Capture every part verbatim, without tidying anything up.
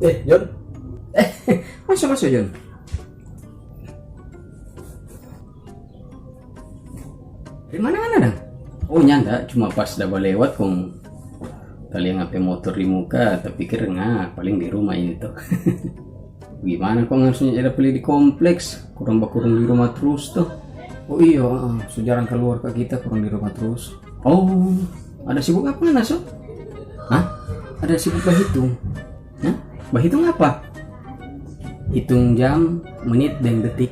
Eh, John. Eh, masuk, masuk, John. Dari mana, mana, dang? Oh, nyanda, cuma pas da balewat kong taliang apa motor di muka, tapi pikir, "Nga, paling di rumah ini to." Gimana kong harusnya ada beli di kompleks? Kurang bakurung di rumah terus to. Oh iyo, ah, so jarang keluar ka kita, kurang di rumah terus. Oh, ada sibuk apa, Naso? Hah? Ada sibuk bahitung? Hah? Bahitung apa? Hitung jam, menit, dan detik.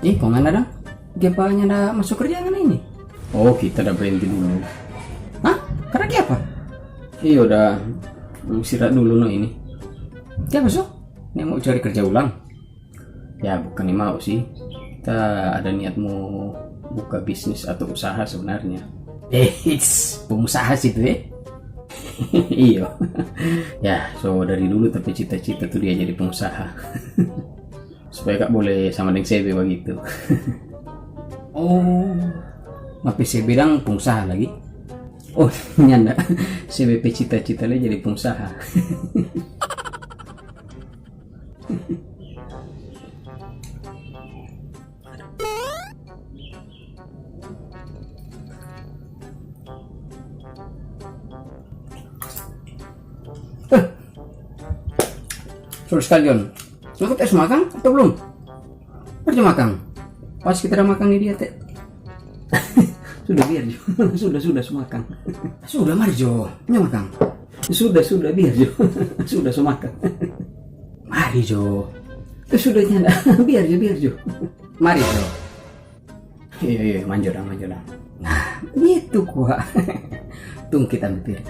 Ih, kong ngana dang? Kiapa nyanda masuk kerja ngana ini? Oh, kita da berhenti dulu. Hah? Karena kiapa? Iyo, da istirahat dulu no ini. Kiapa so? Ni mau cari kerja ulang? Ya, bukan ni mau sih. Kita ada niat mau buka bisnis atau usaha sebenarnya. Eits, pengusaha sih tu, eh? Iyo. Ya, so dari dulu tapi cita-cita tu dia jadi pengusaha. Supaya kak boleh sama deng sebe bagitu. Oh, ngape sebe dang pengusaha lagi? Oh, nyanda. Sebe pe cita-cita le jadi pengusaha. Eh, sorry sekali, John. Ngana so makang atau belum? Mar jo makang. Pas kita ada makang ni dia te. Sudah, biar jo. Sudah, sudah, so makang. Sudah, mar jo. Ini makang. Sudah, sudah, biar jo. Sudah, so makang. Mari jo. Eh, sudah, nyanda. Biar jo, biar jo. Mari jo. Iyo, iyo, manjo dang, manjo dang. Nah, itu kwa. Tung kita ambe piring.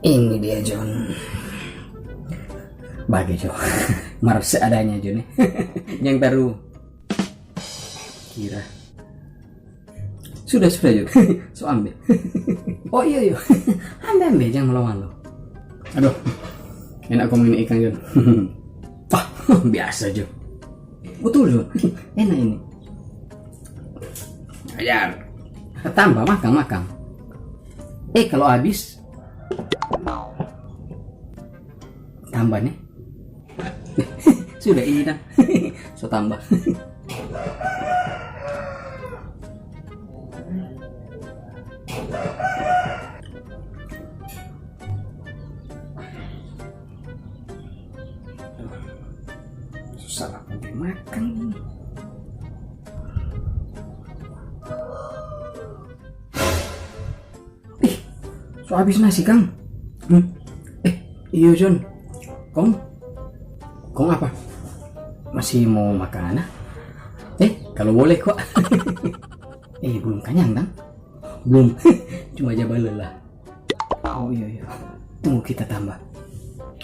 Ini dia, John. Bage, Jo. Mar seadanya, John, eh. Yang taru kira. Sudah, sudah, Jo. So ambe. Oh, iyo, iyo. Ambe, ambe, jang malo-malo. Aduh. Enak kong ini ikang, John. Wah, biasa, Jo. Betul, Jo. Enak ini. Ajar. Tambah, makang, makang. Eh, kalau habis, tambah ni. Sudah ini dah. So tambah. Susah lah, makan ini. Ih, so habis nasi, kang. Hmm. Eh, iyo, John. Kong? Kong apa? Masih mau makan, ah? Eh, kalau boleh, kok. Eh, belum kanyang, dang? Belum. Cuma ja balelah. Oh, iyo, iyo. Tunggu kita tambah.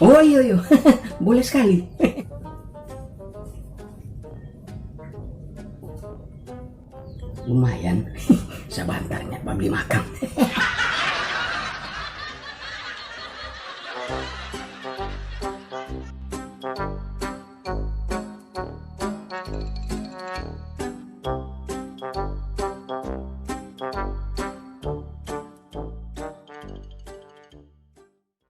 Oh, iyo, iyo. Boleh sekali. Lumayan. Sabantar nya babli makang.